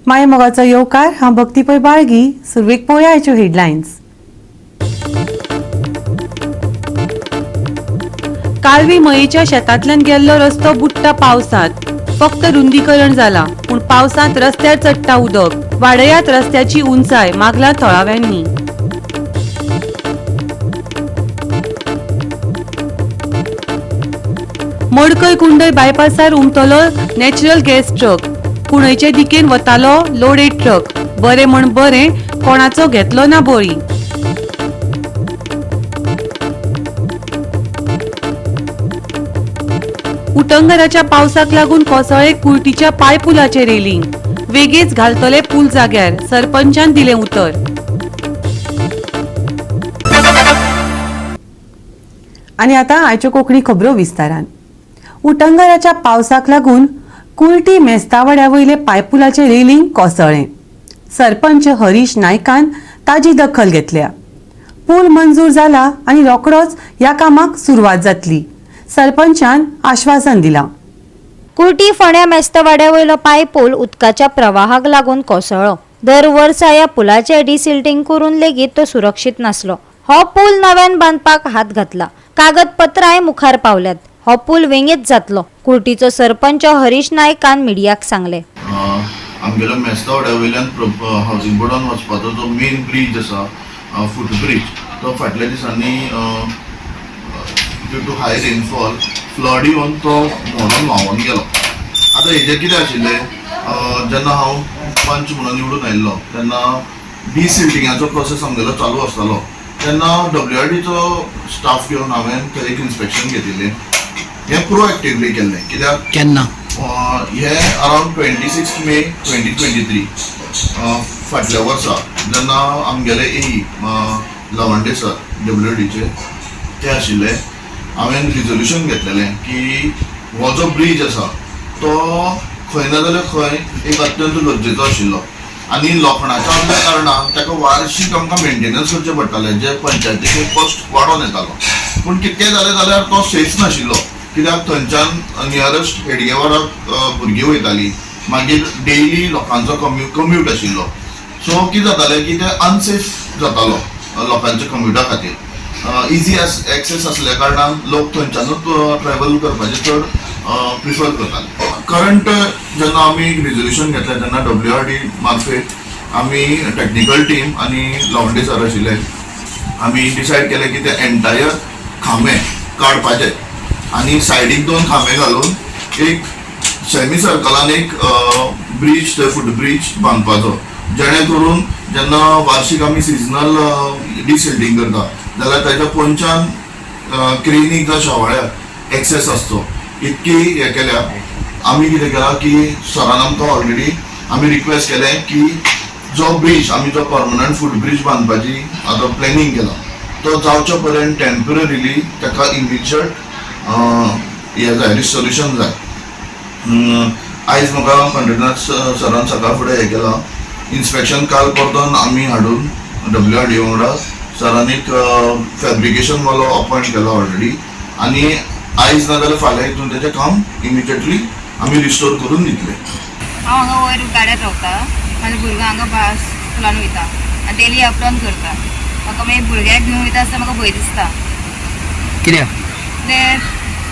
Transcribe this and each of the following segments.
माय मोगाचो येवकार. हांव भक्ती पै बाळगी. सुरवेक पळोवया आयच्यो हेडलायन्स. कालवी मयेच्या शेतांतल्यान गेल्लो रस्तो बुडटा पावसांत. फक्त रुंदीकरण जाला, पूण पावसांत रस्त्यार चडटा उदक. वाडयात रस्त्याची उंचाय, मागला थळाव्यांनी. मडकय कुंडय बायपासार उमथलो नॅचरल गॅस ट्रक. कुंडयचे दिकेन वतालो लोडेड ट्रक. बरें म्हण बरें, कोणाचो घेतलो ना बळी. उटंगराच्या पावसाक लागून कोसळ्ळे कुर्टीच्या पायपुलाचे रेलिंग. वेगेच घालतले पूल जाग्यार, सरपंचान दिलें उतर. आनी आतां आयच्यो कोंकणी खबरो विस्तारान. उटंगराच्या पावसाक लागून कुर्टी मेस्तावाड्या वयले पायपुलाचे रेलिंग कोसळ्ळें. सरपंच हरीश नायकान ताजी दखल घेतल्या. पूल मंजूर जाला आनी रोखडोच ह्या कामाक सुरवात जातली, सरपंचान आश्वासन दिलां. कुर्टी फोंड्या मेस्तवाड्या वयलो पायपूल उदकाच्या प्रवाहाक लागून कोसळ्ळो. दर वर्सा ह्या पुलाचें डिसिल्टींग करून लेगीत तो सुरक्षीत नासलो. हो पूल नव्यान बांदपाक हात घातला. कागदपत्रांय मुखार पावल्यात. हो पूल वेगींच जातलो, कुर्टीचो सरपंच हरीश नायकान मिडियाक सांगलें. आमगेलो मेस्तावाड्या वयल्यान हावजींग बोर्डान वचपाचो जो मेन ब्रीज आसा, फूट ब्रीज, तो फाटल्या दिसांनी due to high rainfall flood येवन तो मोडून व्हांवोन गेलो. आतां हेजें कितें आशिल्लें, जेन्ना हांव पंच म्हणून निवडून आयिल्लो तेन्ना डिसिल्टिंगाचो प्रोसेस आमगेलो चालू आसतालो. तेन्ना डब्ल्यू आर डीचो स्टाफ घेवन हांवें थंय एक इन्स्पेक्शन घेतिल्लें. हें प्रोएक्टिवली केल्लें कित्याक केन्ना? हे around 26 May 2023, फाटल्या वर्सा, जेन्ना आमगेले ए लवंडे सर डब्ल्यू डीचे ते आशिल्ले. हांवें रिजोल्युशन घेतलेलें की हो जो ब्रीज आसा तो खंय ना जाल्यार खंय एक अत्यंत गरजेचो आशिल्लो आनी लोखणाच्या आसल्या कारणान ताका वार्षीक आमकां मेंटेनन्स करचें पडटालें, जे पंचायतीक कॉस्ट वाडोवन येतालो. पूण कितेंय जालें जाल्यार तो सेफ नाशिल्लो, कित्याक थंयच्यान नियरस्ट हेडगेवाराक भुरगीं वयतालीं, मागीर डेली लोकांचो कम्यूट आशिल्लो. सो कितें जातालें की ते अनसेफ जातालो लोकांच्या कम्युटा खातीर. इजी एक्सेस आसल्या कारणान लोक थंयच्यानूच ट्रॅवल करपाचें चड प्रिफर करताले. करंट जेन्ना आमी रिजोल्युशन घेतलें तेन्ना डब्ल्यू आर डी मार्फत आमी टॅक्निकल टीम आनी लवंडे सर आशिल्ले, आमी डिसायड केलें की ते एंटायर खांबे काडपाचे आनी सायडीक दोन खांबे घालून एक सेमी सर्कलान एक ब्रीज, थंय फूट ब्रीज बांदपाचो, जेणे करून जेन्ना वार्षीक आमी सिजनल डिसिल्टींग करता जाल्यार ताच्या पोंच्यान क्रेनीक जावं शेवाळ्याक एक्सेस आसचो. इतकी हें केल्या. आमी कितें केलां की सरान आमकां ऑलरेडी आमी रिक्वेस्ट केलें की जो ब्रीज आमी जो परमनंट फूट ब्रीज बांदपाची आतां प्लॅनिंग केलां तो जावच्या पर्यंत टेम्पररीली ताका इमिजिएट हें जाय, रिस्टोरेशन जाय. आयज म्हाका पंढरीनाथ सरान सकाळ फुडें हें केलां, इन्स्पेक्शन काल परतून आमी हाडून डब्ल्यू आर डी वांगडा सरान एक फॅब्रिकेशन वालो अपॉयंट केला ऑलरेडी आनी आयज ना जाल्यार फाल्यां हितून तेजें काम इमिजिएटली आमी रिस्टोर करून दितले. हांव हांगा वयर गाड्यार रावता. म्हाज्या भुरगो हांगा स्कुलान वयता आनी डेली अप डावन करता. म्हाका मागीर भुरग्याक घेवन वयता आसतना म्हाका भंय दिसता. कित्याक? ते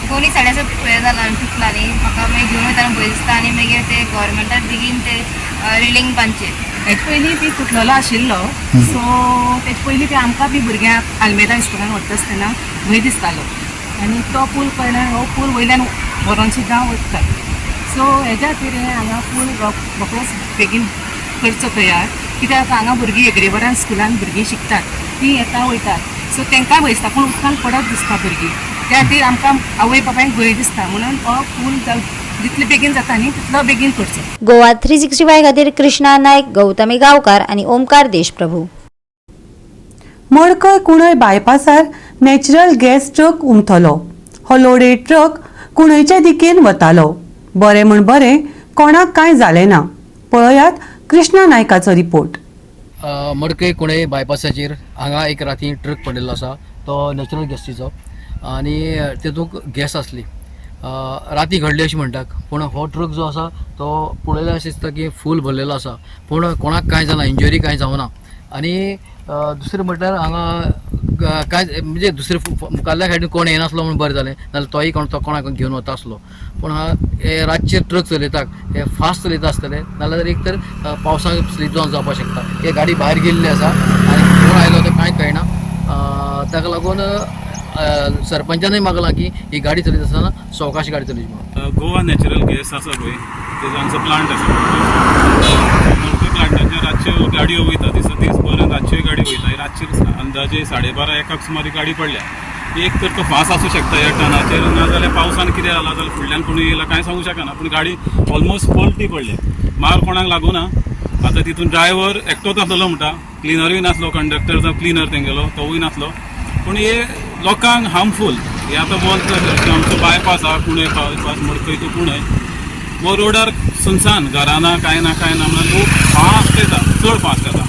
दोनी सायड अशें हें जाला, तुटला न्ही. म्हाका मागीर घेवन वयतना भंय दिसता आनी मागीर ते गव्हर्मेंटान बेगीन ते रिलींग बांदचे. हेचे पयलीं बी तुटलेलो आशिल्लो. सो तेचे पयलीं बी आमकां बी भुरग्यांक आल्मेदा स्कुलान व्हरता आसतना भंय दिसतालो आनी तो पूल कळ्ळ्यान हो पूल वयल्यान व्हरोन सुद्दां वता. सो हेज्या खातीर हें हांगा पूल रोखडोच बेगीन करचो तयार, कित्याक हांगा भुरगीं हेगडेवारान स्कुलान भुरगीं शिकतात, तीं येता वयतात. सो तांकांय भंय दिसता, पूण उदकान पडत दिसता भुरगीं. त्या खातीर आमकां आवय बापायक भंय दिसता. म्हणून हो पूल जितले बेगीन जाता न्ही तितलो बेगीन करचो. गोवा 365 खातीर कृष्णा नायक, गौतमी गांवकार आणि ओमकार देशप्रभू. मडकय कुंडय बायपासार नॅचरल गॅस ट्रक उमथलो. हो लोडेड ट्रक कुंडयचे दिकेन वतालो. बरें म्हण बरें, कोणाक कांय जालें ना. पळयात कृष्णा नायकाचो रिपोर्ट. मडकय कुंडय बायपासाचेर हांगा एक राती ट्रक पडिल्लो आसा, तो नॅचरल गॅसीचो आनी तेतूंक गॅस आसली. राती घडली अशें म्हणटात, पूण हो ट्रक जो आसा तो पळयल्यार अशें दिसता की फूल भरलेलो आसा, पूण कोणाक कांय जायना, इंजरी कांय जावना. आनी दुसरें म्हटल्यार हांगा कांय म्हणजे दुसरे मुखाल्ल्या सायडीन कोण येनासलो म्हूण बरें जालें, नाल्यार तोय कोण तो कोणाक घेवन वता आसलो. पूण हे रातचे ट्रक चलयतात, हे फास्ट चलयता आसतले, नाल्यार एक तर पावसाक स्लीप जावन जावपाक शकता. हे गाडी भायर गेल्ली आसा आनी कोण आयलो तो कांय कळना. ताका लागून सरपंचानूय मागलां की ही गाडी चलयता आसतना सवकाश गाडी चलोवची म्हणून. गोवा नॅचरल गॅस आसा पळय, तेजो आमचो प्लांट आसा. मडकय प्लांटाचेर रातच्यो गाडयो वयता, दिसा दीसभर रातच्योय गाडी वयता. रातचे अंदाजे 12:30-1 सुमार गाडी पडल्या. एक तर तो फास्ट आसूं शकता ह्या टर्नाचेर, नाजाल्यार पावसान कितें जाला जाल्यार फुडल्यान कोणूय येयला कांय सांगूं शकना. पूण गाडी ऑलमोस्ट पलटी पडल्या, मार कोणाक लागूना. आतां तितून ड्रायव्हर एकटोच आसलेलो म्हणटा, क्लिनरूय नासलो, कंडक्टर जावं क्लिनर तेंगेलो तोवूय नासलो. पूण हे लोकांक हार्मफूल. हे आतां बोल आमचो बायपास आहा, कुणय बायपास मडकय टू कुणय, हो रोडार सुनसान, घरां ना कांय ना कांय ना, म्हणल्यार लोक फास्ट येता, चड फास्ट येता.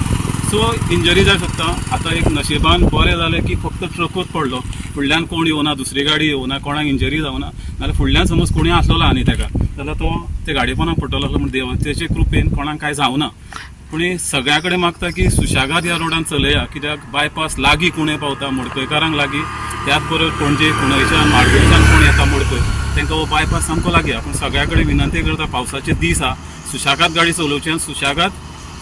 सो इंजरी जावंक शकता. आतां एक नशिबान बरें जालें की फक्त ट्रकूच पडलो, फुडल्यान कोण येवना, दुसरी गाडी येवना, कोणाक इंजरी जावना. नाल्यार फुडल्यान समज कोणूय आसलेलो आनी तेका जाल्यार तो ते गाडयेपणाक पडटलो आसलो. पूण देवाचे कृपेन कोणाक कांय जावना. पूण सगळ्या कडेन मागता की सुशेगाद ह्या रोडान चलया, कित्याक बायपास लागीं कुणय पावता, मडकयकारांक लागीं, त्याच बरोबर पणजे कुणयच्यान माडगेळच्यान कोण येता मडकय तांकां हो बायपास सामको लागीं आहा. पूण सगळ्या कडेन विनंती करता, पावसाचे दीस आहा, सुशेगाद गाडी चलोवची आनी सुशेगाद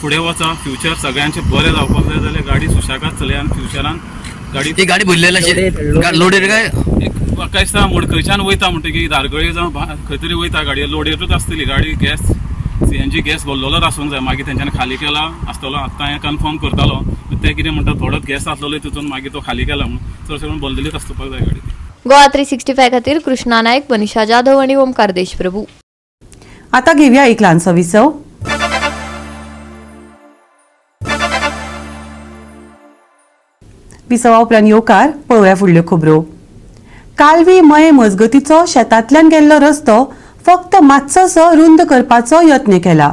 फुडें वचा. फ्युचर सगळ्यांचें बरें जावपाक जाय जाल्यार गाडी सुशेगाद चलया आनी फ्युचरान गाडी ही गाडी भरलेली आशिल्ली, लोडेड काय एक म्हाका दिसता मडकयच्यान वयता म्हणटकीर धारगळे जावं खंय तरी वयता गाडी, लोडेडूच आसतली गाडी. गॅस CNG gas भरलेलोच आसूंक जाय, मागीर तेंच्यांनी खाली केला आसतलो. आत्तां हांवें कन्फर्म करतालो, ते कितें म्हणटा थोडोच गॅस आसलेलो तितून, मागीर तो खाली केला म्हणून. चडशें करून भरलेलीच आसपाक जाय गाडी. गोवा 365 खातीर कृष्णा नायक, मनीषा जाधव आणि ओमकार देशप्रभू. आता घेऊया एक ल्हानसो विसव. विसवा उपरांत येवकार पळोवया फुडल्यो खबरो. कालवी मये मजगतीचो शेतांतल्यान गेल्लो रस्तो फक्त मातसोसो रुंद करपाचो यत्न केला,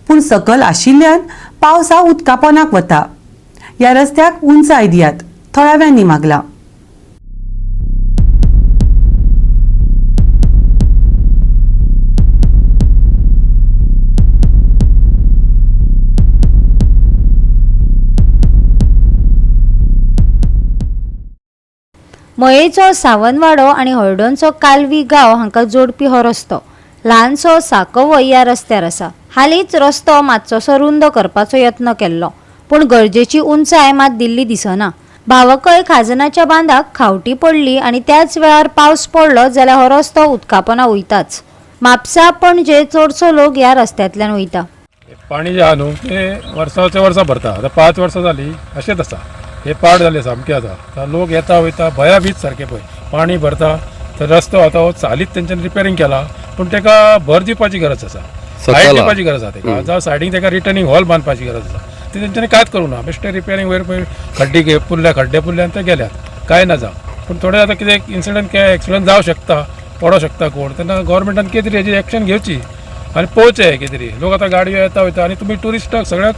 पूण सकल आशिल्ल्यान पावसा उदकापोनाक वता. ह्या रस्त्याक उंचाय दियात, थळाव्यांनी मागला. मयेचो सावनवाडो आनी हळदोणचो कालवी गांव हांकां जोडपी हो रस्तो ल्हानसो साकवय ह्या रस्त्यार आसा. हालींच रस्तो मातसोसो रुंद करपाचो यत्न केल्लो, पूण गरजेची उंचाय मात दिल्ली दिसना. भावकय खाजनाच्या बांदाक खावटी पडली आनी त्याच वेळार पावस पडलो जाल्यार हो रस्तो उदकापोना वयताच. म्हापसा पणजे चडसो लोक ह्या रस्त्यांतल्यान वयता. पाणी जें आहा न्हू तें वर्साच्या वर्सां भरता. आतां 5 वर्सां जालीं अशेंच आसा. हे पाड जाले सामकें. आतां लोक येता वयता भंया भीत सारकें पळय पाणी भरता. तर रस्तो आतां हो चालीत तेंच्यांनी रिपेरींग केला, पूण तेका भर दिवपाची गरज आसा, सायड दिवपाची गरज आसा तेका, जावं सायडीक तेका रिटर्निंग हॉल बांदपाची गरज आसा. ते तेंच्यांनी कांयच करूं ना. बेश्टे रिपेरींग वयर पळय खड्डे पुरल्या, खड्डे पुरल्या आनी ते गेल्यात, कांय ना जावं. पूण थोडे आतां कितें इन्सिडंट काय एक्सिडंट जावं शकता, पडोंक शकता कोण, तेन्ना गव्हर्मेंटान कितें तरी हेजी एक्शन घेवची आनी पळोवचें कितें तरी. लोक आतां गाडयो येता वयता आनी तुमी ट्युरिस्टाक सगळ्याक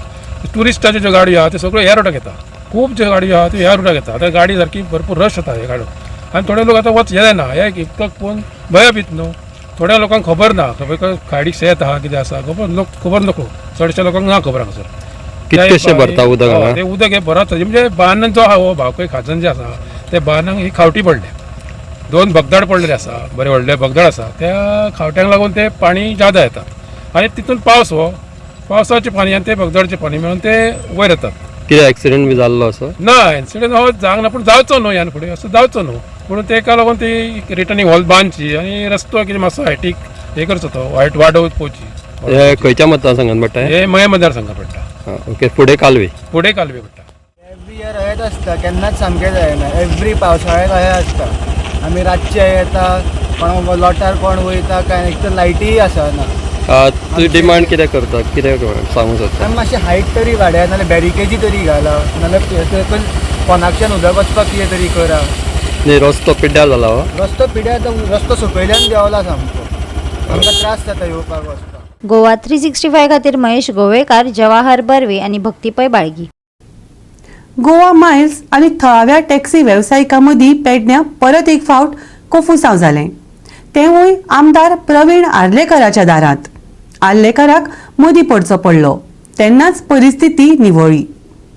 ट्युरिस्टाच्यो ज्यो गाडयो आहा त्यो सगळ्यो ह्या रोडाक येता. खूब ज्यो गाडयो आहा त्यो ह्या रुटाक येता. आतां गाडी सारकी भरपूर रश जाता ह्या गाडयो आनी थोडे लोक आतां वच येना हे इतको पळोवन भंय भीत न्हू. थोड्या लोकांक खबर ना, खबर खाडीक शेत आहा कितें आसा खबर लोक खबर नको, चडशा लोकांक ना खबर हांगासर. कितकेशें भरता उदक हांगा? तें उदक हें भरत म्हणजे बांद जो आहा हो भावकय खाजन जें आसा ते बांदांक ही खावटी पडल्या, 2 भगदाड पडलेले आसा, बरे व्हडले भगदाड आसा. त्या खावट्यांक लागून ते पाणी जादा येता आनी तितून पावस हो पावसाचें पाणी आनी ते भगदाडचें पाणी मेळून ते वयर येतात. कितें एक्सिडंट बी जाल्लो असो? ना, एक्सिडंट हो जावंक ना, पूण जावचो न्हू ह्यान फुडें असो जावचो न्हू पूण तेका लागून ती रिटर्निंग हॉल बांदची आनी रस्तो कितें मातसो हायटीक हें करचो, तो हायट वाडोवची पळोवची. हे खंयच्या मतदारसंघात पडटा? हे मये मतदारसंघात पडटा. ओके, फुडें कालवे? फुडें कालवे पडटा. एवरी इयर अहेच आसता, केन्नाच सामकें जायना. एवरी पावसाळ्याक अहें आसता. आमी रातचे येता, कोण लोटार कोण वयता काय, एक तर लायटीय आसना. तूं डिमांड कितें करता, कितें सांगूंक सोदता? आमी मातशें हायट तरी वाडया, नाल्यार बॅरिकेजी तरी घाला, नाल्यार कोणाकच्यान उदक वचपाक कितें तरी करा. न्ही, रस्तो पिड्ड्यार जाला हो? रस्तो पिड्ड्यार, रस्तो सकयल्यान देंवला सामको, आमकां त्रास जाता येवपाक वचपाक. गोवा 365 खातीर महेश गोवेकार, जवाहर बर्वे आनी भक्ती पै बाळगी. गोवा मायल्स आनी थळाव्या टॅक्सी वेवसायिकां मदीं पेडण्यां परत एक फावट कोफुसांव जालें. तेवूय आमदार प्रवीण आर्लेकराच्या दारांत. आर्लेकराक मदीं पडचो पडलो तेन्नाच परिस्थिती निवळ्ळी.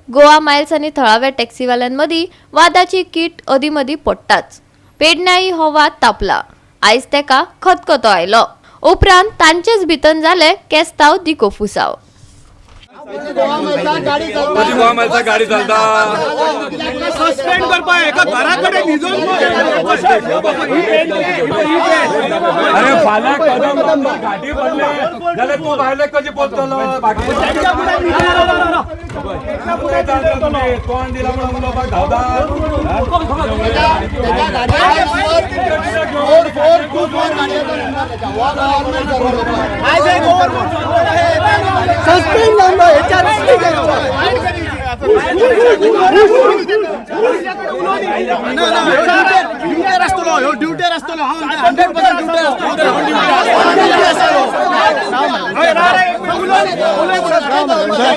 गोवा मायल्स आनी थळाव्या टॅक्सीवाल्यांमदीं वादाची कीट अदीं मदीं पडटाच. पेडण्याय हो वाद तापला. आयज तेका खतखतो आयलो. उपरांत तांचेच भितर जालें केस्तांव दी कोफुसांव. गाडी चलता सस्पेंड करपा एका घरा कडेन न्हिजोवन. अरे फाल्यां कदम घाटी पडले जाल्यार तूं भायले कशी पोचतलो? तोंड दिला म्हणून उलोवपाक धांवता. सस्पेंड ड्युटेर आसतलो, ड्युटेर आसतलो, 100% ड्युटेर आसतलो.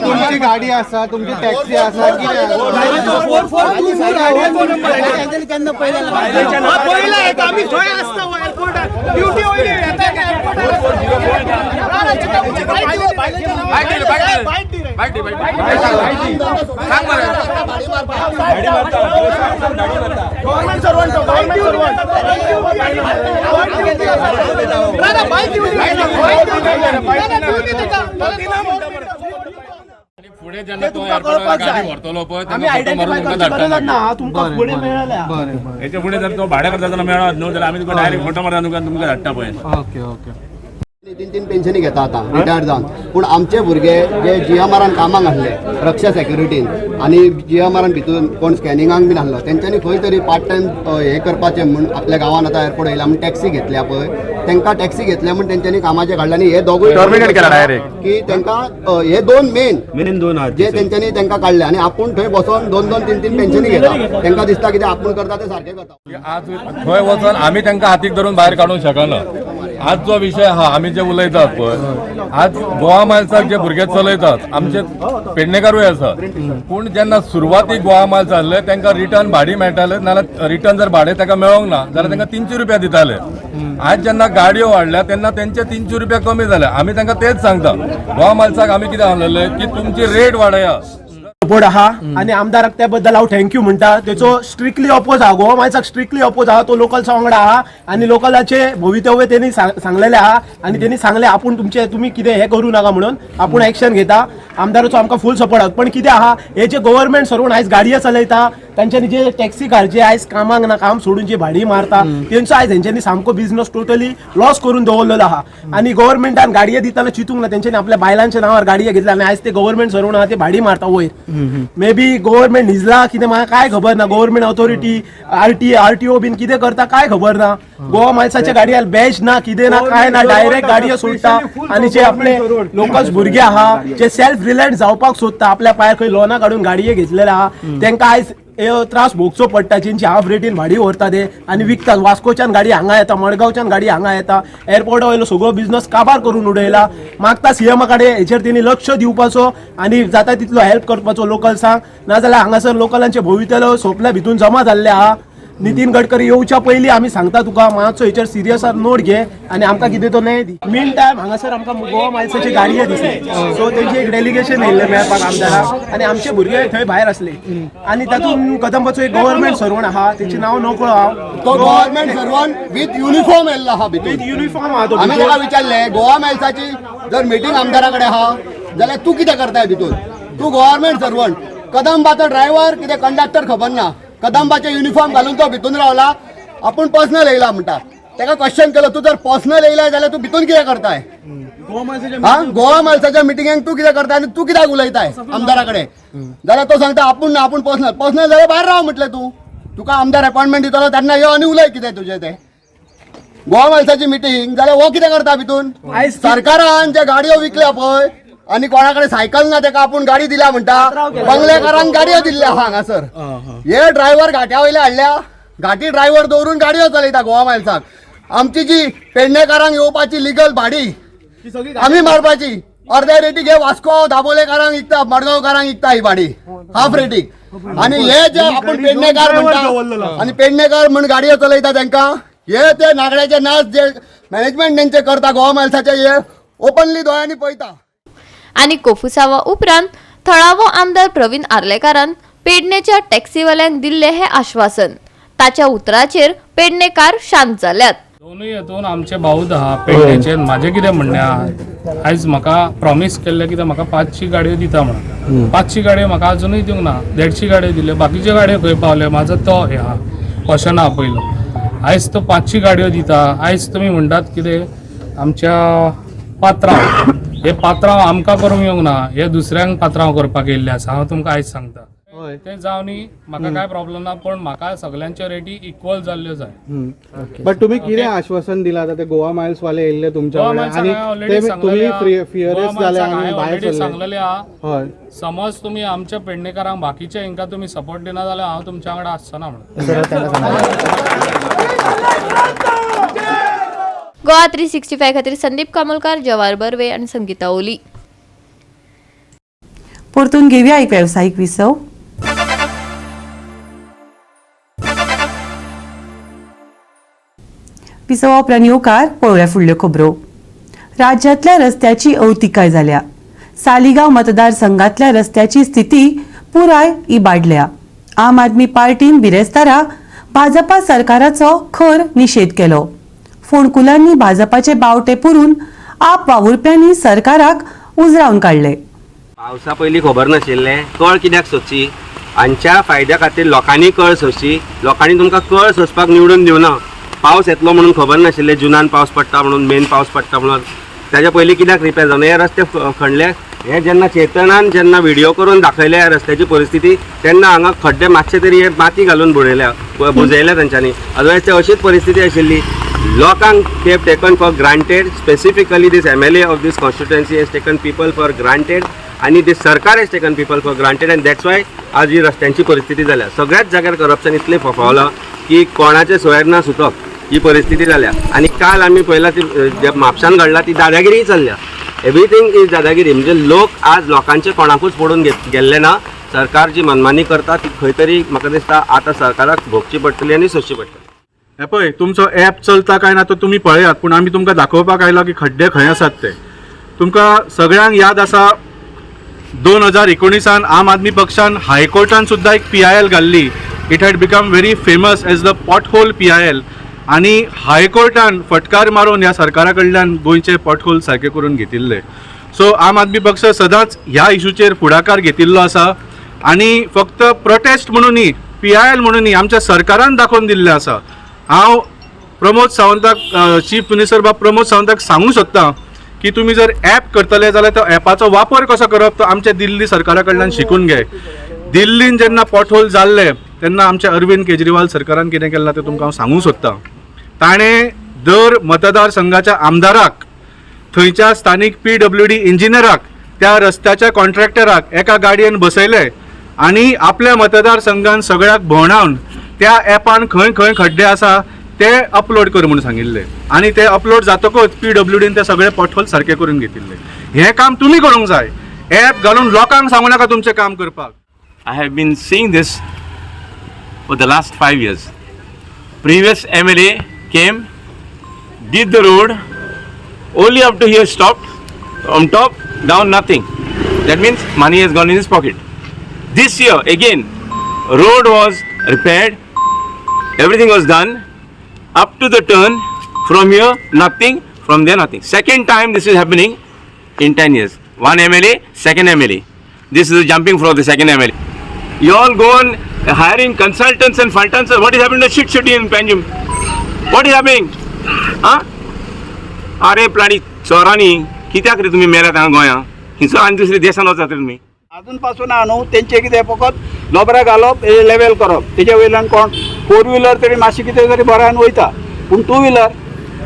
तुमची गाडी आसा, तुमची टॅक्सी आसा, कितें पयला आमी थंय आसता एअरपोर्टार ड्युटी वयली. Government servant, government servant. फुडें जेन्ना तो एअरपोर्टार गाडी व्हरतलो पळय तेन्ना फोटो मारून तुमकां धाडटा. तुमकां फुडें मेळ्ळ्या हेच्या फुडें जर तो भाडें करता तेन्ना मेळत न्हू जाल्यार आमी तुका डायरेक्ट फोटो मारता तुमकां तुमकां धाडटा पळय. Okay okay. 3-3 पेन्शनी घेता आतां रिटायर जावन. पूण आमचे भुरगे जे जीएमआरान कामाक आसले रक्षा सेक्युरिटीन आनी जीएमआरान भितून कोण स्कॅनिंगाक बीन आसलो तेंच्यांनी खंय तरी पार्ट टायम हें करपाचें म्हूण आपल्या गांवांत आतां एअरपोर्ट येयला म्हूण टॅक्सी घेतल्या पळय, तांकां टॅक्सी घेतल्या म्हूण तेंच्यांनी कामाचें काडलें आनी हे दोगूय टर्मिनेट केला डायरेक्ट की तांकां हे दोन मेन मेन दोन जे तेंच्यांनी तांकां काडले आनी आपूण थंय बसोन 2-2, 3-3 पेन्शनी घेता. तांकां दिसता कितें आपूण करता तें सारकें करता. आज थंय वचोन आमी तांकां हातीक धरून भायर काडूंक शकना. आज जो विशय आहा आमी जे उलयतात पळय, आज गोवा मायल्साक जे भुरगे चलयतात आमचे पेडणेकारूय आसात, पूण जेन्ना सुरवातीक गोवा मायल्स आसले तांकां रिटर्न भाडी मेळटाले, नाल्यार रिटर्न जर भाडें ताका मेळोंक ना जाल्यार तांकां 300 रुपया दिताले. आज जेन्ना गाडयो वाडल्या तेन्ना तेंचे 300 रुपया कमी जाले. आमी तांकां तेच सांगता, गोवा मायल्साक आमी कितें सांगलेलें की तुमची रेट वाडया. सपोर्ट आहा आनी आमदाराक त्या बद्दल हांव thank you म्हणटा. तेचो स्ट्रिक्टली ऑपोज आहा, गोवा मायल्साक स्ट्रिक्टली ऑपोज आहा. तो लोकल्सा वांगडा आहा आनी लोकलाचे भवितव्य तेणी सांगलेले आहा आनी तेणी सांगले आपूण तुमचे तुमी कितें हें करूं नाका म्हणून आपूण एक्शन घेता. आमदाराचो आमकां फूल सपोर्ट आहा. पण कितें आहा, हे जे गव्हर्मेंट सर्वंट आयज गाडयो चलयता तांच्यांनी जे टॅक्सी कार जे आयज कामाक ना काम सोडून जे भाडी मारता तेंचो आयज हेंच्यांनी सामको बिझनस टोटली लॉस करून दवरलेलो आहा. आनी गव्हर्मेंटान गाडयो दितना चिंतूंक ना, तेंच्यांनी आपल्या बायलांच्या नांवार गाडयो घेतल्या आनी आयज ते गव्हर्मेंट सर्वंट आहा ते भाडी मारता वयर. मे बी गव्हर्मेंट न्हिजला कितें म्हाका काय खबर ना. गव्हर्मेंट ऑथॉरिटी आरटीओ बीन कितें करता काय खबर ना. गोवा मायल्साच्या गाडयार बॅच ना कितें ना काय ना, डायरेक्ट गाडयो सोडटा आनी जे आपले लोकल्स भुरगे आहा जे सेल्फ रिलायंट जावपाक सोदता आपल्या पांयार खंय लोनां काडून गाडये घेतलेले आहा तांकां आयज त्रास भोगचो पडटा. जेंची हाफ रेटीन भाडी व्हरता ते आनी विकतात. वास्कोच्यान गाडी हांगा येता, मडगांवच्यान गाडी हांगा येता. एअरपोर्टा वयलो सगळो बिझनस काबार करून उडयला. मागता सीएमा कडेन हेचेर तेणी लक्ष दिवपाचो आनी जाता तितलो हेल्प करपाचो लोकल्सांक, नाजाल्यार हांगासर लोकलांचे भवितव्य सोंपल्या भितून जमा जाल्ले आहा. नितीन गडकरी येवच्या पयलीं आमी सांगता तुका मातसो हेचेर सिरियस नोट घे आनी आमकां कितें तो न्याय दी. मीन टायम हांगासर आमकां गोवा मायल्साची गाडयो दिसली, सो तेंचे एक डेलिगेशन येयल्लें मेळपाक आमदाराक आनी आमचे भुरगे थंय भायर आसले आनी तातूंत कदंबाचो एक गव्हर्मेंट सर्वंट आहा तेचें नांव नकळो हांव. तो गव्हर्मेंट सर्वंट विथ युनिफॉर्म येयल्लो आहा, विथ युनिफॉर्म आहा तो. आमी ताका विचारलें गोवा मायल्साची जर मिटींग आमदारा कडेन आहा जाल्यार तूं कितें करताय भितून, तूं गव्हर्मेंट सर्वंट. कदंबाचो ड्रायव्हर कितें कंडक्टर खबर ना, कदंबाचे युनिफॉर्म घालून तो भितून रावला, आपूण पर्सनल येयला म्हणटा. ताका क्वेश्चन केलो, तूं जर पर्सनल येयला जाल्यार तूं भितून कितें करताय? गोवा मायल्साच्या मिटिंगेक तूं कितें करताय आनी तूं कित्याक उलयताय आमदारा कडेन? जाल्यार तो सांगता आपूण ना, आपूण पर्सनल. पर्सनल जाल्यार भायर राव म्हटलें तूं, तुका आमदार अपॉयंटमेंट दितलो तेन्ना यो आनी उलय कितें तुजें तें. गोवा मायल्साची मिटींग जाल्यार हो कितें करता भितून? सरकारान जे गाडयो विकल्या पळय आनी कोणा कडेन सायकल ना तेका आपूण गाडी दिल्या म्हणटा, बंगलेकारांक गाडयो दिल्ल्या आहा हांगासर. हे ड्रायव्हर घाट्या वयले हाडल्या, घाटी ड्रायव्हर दवरून गाडयो चलयता गोवा मायल्साक. आमची जी पेडणेकारांक येवपाची लिगल भाडी आमी मारपाची, अर्ध्या रेटीक हे वास्को दाबोलेकारांक विकता, मडगांवकारांक विकता ही भाडी हाफ रेटीक. आनी हे जे आपूण पेडणेकार म्हणटा आनी पेडणेकार म्हण गाडयो चलयता तेंकां हे ते नागड्याचे नाच जे मॅनेजमेंट तेंचे करता गोवा मायल्साचे, हे ओपनली दोळ्यांनी पळयता. आनी कोफुसावा उपरांत थळावो आमदार प्रवीण आर्लेकारान पेडणेच्या टॅक्सीवाल्यांक दिल्ले हे आश्वासन. ताच्या उतराचेर पेडणेकार शांत जाल्यात. दोनूय हेतून आमचे भाऊद आहा पेडणेचे. म्हाजें कितें म्हणणें आहा, आयज म्हाका प्रॉमीस केल्लें कितें म्हाका 500 गाडयो दिता म्हणून. 500 गाडयो म्हाका अजुनूय दिवंक ना, 150 गाडयो दिल्यो, बाकीच्यो गाडयो खंय पावल्यो म्हाजो तो हे आहा क्वेश्चन आहा पयलो. आयज तो 500 गाडयो दिता, आयज तुमी म्हणटात कितें आमच्या पात्रांव, हे पात्रांव आमकां करूंक येवंक ना, हे दुसऱ्यांक पात्रांव करपाक येयल्ले आसा. हांव तुमकां आयज सांगता ते जावनी म्हाका काय प्रॉब्लेम ना, पण म्हाका सगळ्यांच्यो रेटी इक्वल जाल्ल्यो जाय. बट तुम्ही कितें आश्वासन दिला आतां ते गोवा मायल्स वाले येयल्ले तुमच्या कडेन आनी तुमी फियरस जाले आनी भायर सांगलेले आहा, समज तुमी आमच्या पेडणेकारांक बाकीच्या हिंका तुमी सपोर्ट दिना जाल्यार हांव तुमच्या वांगडा आसचो ना म्हणून. गोवा 365 खातीर संदीप कामोलकार, जवाहर बर्वे आनी संगीता ओली. परतून घेवया एक वेवसायीक विसव. विसवा उपरांत येवकार पळोवया फुडल्यो खबरो. राज्यांतल्या रस्त्याची अवतिकाय जाल्या. सालिगांव मतदारसंघातल्या रस्त्याची स्थिती पुराय इबाडल्या. आम आदमी पार्टीन बिरेस्तारा भाजपा सरकाराचो खर निशेध केलो. फोंडकुलांनी भाजपाचे बावटे पुरून आप वावुरप्यांनी सरकाराक उजरावन काडले. पावसा पयलीं खबर नाशिल्लें कळ कित्याक सोदची, हांच्या फायद्या खातीर लोकांनी कळ सोदची. लोकांनी तुमकां कळ सोदपाक निवडून दिवना. पावस येतलो म्हणून खबर नाशिल्लें, जुनान पावस पडटा म्हणून, मेन पावस पडटा म्हणून ताच्या पयलीं कित्याक रिपेर जावना हे रस्ते खणले. हे जेन्ना चेतनान जेन्ना व्हिडियो करून दाखयले ह्या रस्त्याची परिस्थिती, तेन्ना हांगा खड्डे मातशे तरी हे माती घालून बुडयल्या बुजयल्या तेंच्यांनी, अदरवायज ते अशीच परिस्थिती आशिल्ली. लोकांक they have taken for granted, specifically this MLA of this constituency has taken people for granted आनी this सरकार has taken people for granted and that's why आज ही रस्त्यांची परिस्थिती जाल्या. सगळ्याच जाग्यार करप्शन इतलें फोफावलां की कोणाचें सोयर ना सुतक ही परिस्थिती जाल्या. आनी काल आमी पळयला ती जे म्हापशान घडला ती दादागिरी चल्ल्या. एवरीथींग is दादागिरी. म्हणजे लोक आज लोकांचे कोणाकूच पडून गेल्ले ना. सरकार जी मनमानी करता ती खंय तरी म्हाका दिसता आतां सरकाराक भोगची पडटली आनी सोंसची पडटली. हे पळय तुमचो ॲप चलता काय ना तो तुमी पळयात, पूण आमी तुमकां दाखोवपाक आयला की खड्डे खंय आसात ते. तुमकां सगळ्यांक याद आसा 2019 आम आदमी पक्षान हायकोर्टान सुद्दां एक PIL घाल्ली. It had become very famous as the pothole PIL. आनी हायकोर्टान फटकार मारून ह्या सरकारा कडल्यान गोंयचे पॉटहोल सारके करून घेतिल्ले. सो आम आदमी पक्ष सदांच ह्या इशूचेर फुडाकार घेतिल्लो आसा आनी फक्त प्रोटेस्ट म्हणून न्ही, PIL म्हणून न्ही, आमच्या सरकारान दाखोवन दिल्लें आसा. हांव प्रमोद सावंताक, चीफ मिनिस्टर बाब प्रमोद सावंताक सांगूंक सोदता की तुमी जर ॲप करतले जाल्यार तो ॲपाचो वापर कसो करप तो आमच्या दिल्ली सरकारा कडल्यान शिकून घे. दिल्लीन जेन्ना पॉटहोल जाल्ले तेन्ना आमच्या अरविंद केजरीवाल सरकारान कितें केलां तें तुमकां हांव सांगूंक सोदता. ताणें दर मतदारसंघाच्या आमदाराक, थंयच्या स्थानीक PWD इंजिनियराक, त्या रस्त्याच्या कॉन्ट्रॅक्टराक एका गाडयेन बसयले आनी आपल्या मतदारसंघान सगळ्याक भोंवडावन त्या ॲपान खंय खंय खड्डे आसा ते अपलोड कर म्हणून सांगिल्ले आनी ते अपलोड जातकच PWDन ते सगळे पॉटहोल सारके करून घेतिल्ले. हें काम तुमी करूंक जाय. ॲप घालून लोकांक सांगू नाका तुमचें काम करपाक. I have been seeing this for the last 5 years. Previous MLA came, did the road, only up to here stopped, on top, down nothing. That means money has gone in his pocket. This year again, road was repaired, everything was done, up to the turn, from here nothing, from there nothing. Second time this is happening in 10 years. One MLA, second MLA. This is jumping from the second MLA. You all go on hiring consultants and fultons. What is happening to shit city in Panjim? What is happening? Huh? अरे प्लाणी चोरांनी कित्याक रे तुमी मेल्यात हांगा गोंया, हिंसो आनी दुसरे देशान वचात रे तुमी. अजून पासून आहा न्हू तेंचे कितें फकत लोबरा घालप, लेवल करप, तेजे वयल्यान कोण फोर व्हिलर तरी मातशें कितें तरी बऱ्यान वयता, पूण टू व्हिलर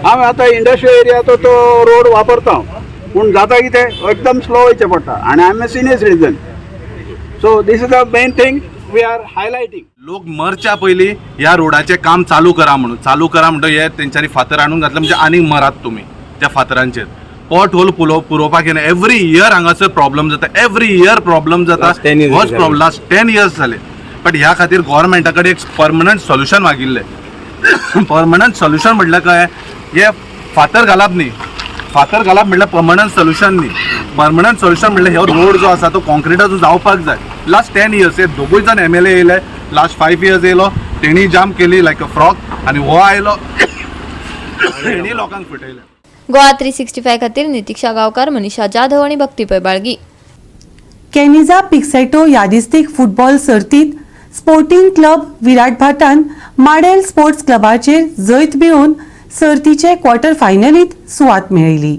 हांव आतां इंडस्ट्रियल एरियाचो तो रोड वापरता, पूण जाता कितें एकदम स्लो वयचें पडटा आनी I am a senior citizen. So this is the main thing we are highlighting. लोक मरच्या पयलीं ह्या रोडाचें काम चालू करा म्हणून, चालू करा म्हणटकीर हे तेंच्यांनी फातर हाडून घातले म्हणजे आनीक मरात तुमी त्या फातरांचेर. पॉट होल पुरोवपाक येना. एवरी इयर हांगासर प्रॉब्लम जाता, एवरी इयर प्रॉब्लम जाता, होच प्रॉब्लम लास्ट 10 इयर्स जाले. बट ह्या खातीर गोवोरमेंटा कडेन एक परमनंट सोल्युशन मागिल्लें. परमनंट सोल्युशन म्हटल्यार काय, हे फातर घालप न्ही, फातर घालप म्हटल्यार परमनंट सोल्युशन न्ही. परमनंट सोल्युशन म्हटल्यार हो रोड जो आसा तो कॉन्क्रिटाचो जावपाक जाय. लास्ट 10 इयर्स हे दोगूय जाण MLA येयले, लास्ट 5 इयर्स येयलो तेणी जाम केली लायक अ फ्रॉक, आनी हो आयलो तेणी लोकांक फटयले. गोवा 365 खातीर नितिक्षा गांवकार, मनीषा जाधव आनी भक्ती पै बाळगी. कॅनिजा पिक्सेटो यादिस्तीक फुटबॉल सर्तीत स्पोर्टिंग क्लब विराट भाटान माडेल स्पोर्ट्स क्लबाचेर जैत मेळोवन सर्तीचे क्वॉर्टर फायनलीत सुवात मेळयली.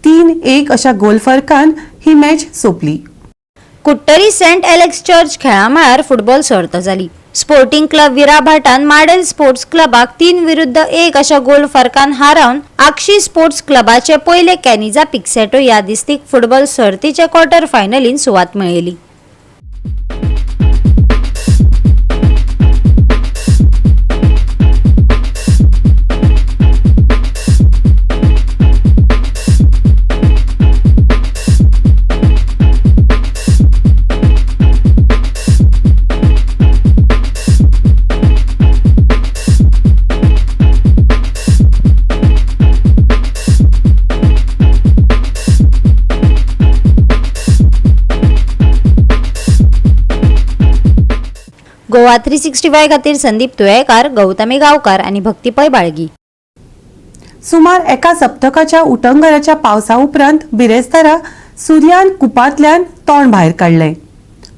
3-1 अशा गोल फरकान ही मॅच सोंपली. कुट्टरी सेंट एलेक्स चर्च खेळामळार फुटबॉल सर्त जाली. स्पोर्टिंग क्लब विराभाटान माडेल स्पोर्ट्स क्लबाक 3-1 अशा गोल फरकान हारोवन आक्षी स्पोर्ट्स क्लबाचे पयले कॅनिजा पिक्सेटो यादिस्तीक फुटबॉल सर्तीचे क्वॉर्टर फायनलीन सुवात मेळयली. गोवा 365 खातीर संदीप तुयेकार, गौतमी गांवकार आनी भक्ती पै बाळगी. सुमार एका सप्तकाच्या उटंगराच्या पावसा उपरांत बिरेस्तारा सुर्यान कुपांतल्यान तोंड भायर काडलें.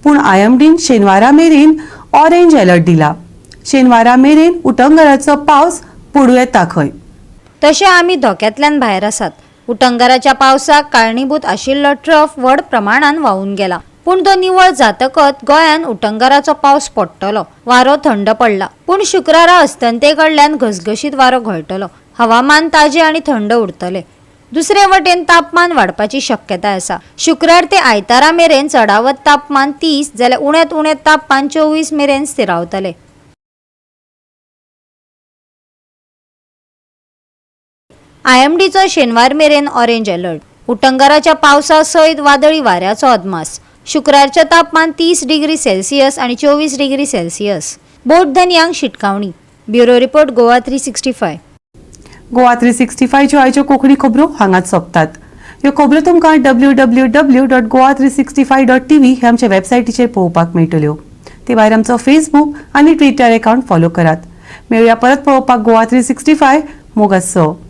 पूण IMDन शेनवारा मेरेन ऑरेंज अलर्ट दिला. शेनवारा मेरेन उटंगराचो पावस पडूं येता खंय. तशें आमी धोक्यांतल्यान भायर आसात. उटंगराच्या पावसाक कारणीभूत आशिल्लो ट्रफ व्हड प्रमाणान व्हांवून गेला, पूण तो निवळ जातकच गोंयांत उटंगराचो पावस पडटलो. वारो थंड पडला, पूण शुक्रारा अस्तंते कडल्यान घसघशीत वारो घोळटलो. हवामान ताजें आनी थंड उरतलें. दुसरे वटेन तापमान वाडपाची शक्यताय आसा. शुक्रार ते आयतारा मेरेन चडावत तापमान 30 जाल्यार उण्यांत उणें तापमान 24 मेरेन स्थिरावतलें. IMDचो शेनवार मेरेन ऑरेंज अलर्ट. उटंगराच्या पावसा सयत वादळी वाऱ्याचो अदमास. शुक्रारचें तापमान 30 डिग्री सेल्सियस आनी 24 डिग्री सेल्सियस. बोट धनयांक शिटकावणी. Bureau report, Goa 365. Goa 365च्यो आयच्यो कोंकणी खबरो हांगाच सोंपतात. ह्यो खबरो तुमकां www.goa365.tv ह्या आमच्या वेबसायटीचेर पळोवपाक मेळटल्यो. ते भायर आमचो फेसबूक आनी ट्विटर अकाउंट फॉलो करात. मेळुया परत पळोवपाक गोवा 365. मोगासो.